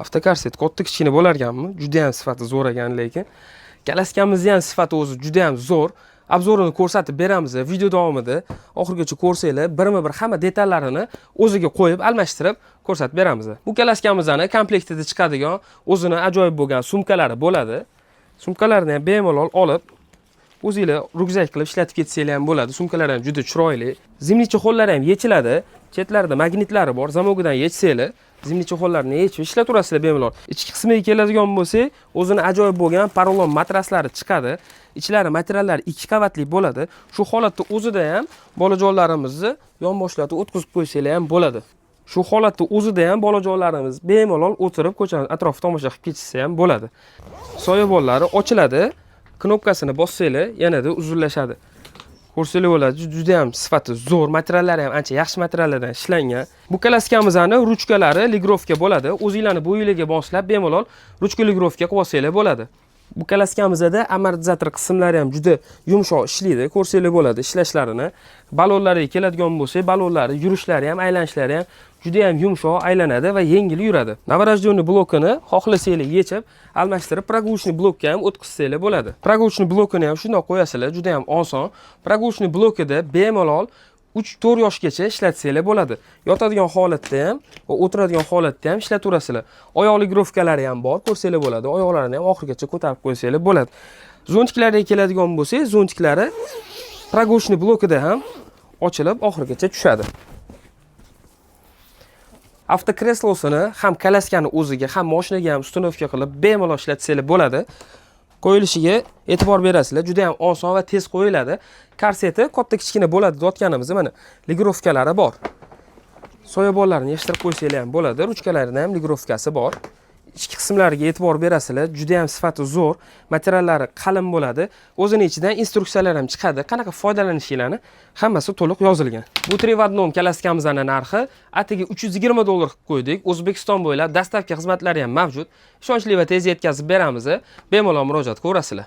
Автокорсет katta kichkina bo'lar ekanmi? Juda ham sifati zo'r ekan lekin. Kalaskamizni ham sifati o'zi juda ham zo'r. Обзор ini ko'rsatib beramiz video davomida. Oxirigacha ko'rsanglar, birma-bir hamma detallarini o'ziga qo'yib, almashtirib ko'rsatib beramiz. Bu kalaskamizni komplektida chiqadigan o'zini ajoyib bo'lgan sumkalari bo'ladi. Sumkalarni ham bemalol olib, o'zinglar ryukzak qilib ishlatib ketsanglar ham bo'ladi. Sumkalar ham juda chiroyli. Зимний чехол lari ham yechiladi. Chetlarida magnitlari bor. Замок idan yechsanglar, зимний чехол larni yechib ishlataverasizlar bemalol. Ichki qismiga keladigan bo'lsak, o'zini ajoyib bo'lgan porolon matraslari chiqadi. Ichlari materiallari ikki qavatli bo'ladi. Shu holatda o'zida ham bolajonlarimizni yonboshlatib o'tkazib qo'ysanglar ham bo'ladi. Shu holatda o'zida ham bolajonlarimiz bemalol o'tirib, ko'chani atrofi tomosha qilib ketishsa ham bo'ladi. Soyabonlari ochiladi. Knopkasini bossanglar, yanada uzunlashadi. Ko'rsanglar bo'ladi, juda ham sifati zo'r, materiallari ham ancha yaxshi materiallardan ishlangan. Bu kalaskamizni ruchkalari регулировка bo'ladi. O'zinglarni bo'yinglarga moslab bemalol ruchka регулировка qilib olsanglar bo'ladi. Bu kalaskamizda amortizator qismlari ham juda yumshoq ishlaydi. Ko'rsanglar bo'ladi ishlashlarini. Balonlariga keladigan bo'lsak, balonlari yurishlari ham, aylanishlari ham juda ham yumshoq aylanadi va yengil yuradi. Новорожденный blokini xohlasanglar yechib, almashtirib прогулочный blokka ham o'tkazsanglar bo'ladi. Прогулочный blokini ham shundoq qo'yasizlar, juda ham oson. Прогулочный blokida bemalol 3-4 yoshgacha ishlatsanglar bo'ladi. Yotadigan holatda ham va o'tiradigan holatda ham ishlataverasizlar. Oyoq регулировка lari ham bor, ko'rsanglar bo'ladi. Oyoqlarini ham oxirigacha ko'tarib qo'ysanglar bo'ladi. Зонтик lariga keladigan bo'lsak, зонтик lari прогулочный blokida ham ochilib oxirigacha tushadi. Автокресло sini ham kalaskani o'ziga, ham mashinaga ham установка qilib bemalol ishlatsanglar bo'ladi. Qo'yilishiga e'tibor berasizlar, juda ham oson va tez qo'yiladi. Korseti katta kichkina bo'ladi deyotganimiz, mana регулировка lari bor. Soyabonlarni yig'ishtirib qo'ysanglar ham bo'ladi. Ruchkalarini ham регулировка si bor. Ichki qismlariga e'tibor berasizlar, juda ham sifati zo'r, materiallari qalin bo'ladi. O'zini ichidan instruksiyalar ham chiqadi, qanaqa foydalanishinglarni hammasi to'liq yozilgan. Bu 3 в одном kalaskamizni narxi atigi 320 dollar qilib qo'ydik. O'zbekiston bo'ylab доставка xizmatlari ham mavjud. Ishonchli va tez yetkazib beramiz. Bemalol murojaat qilaverasizlar.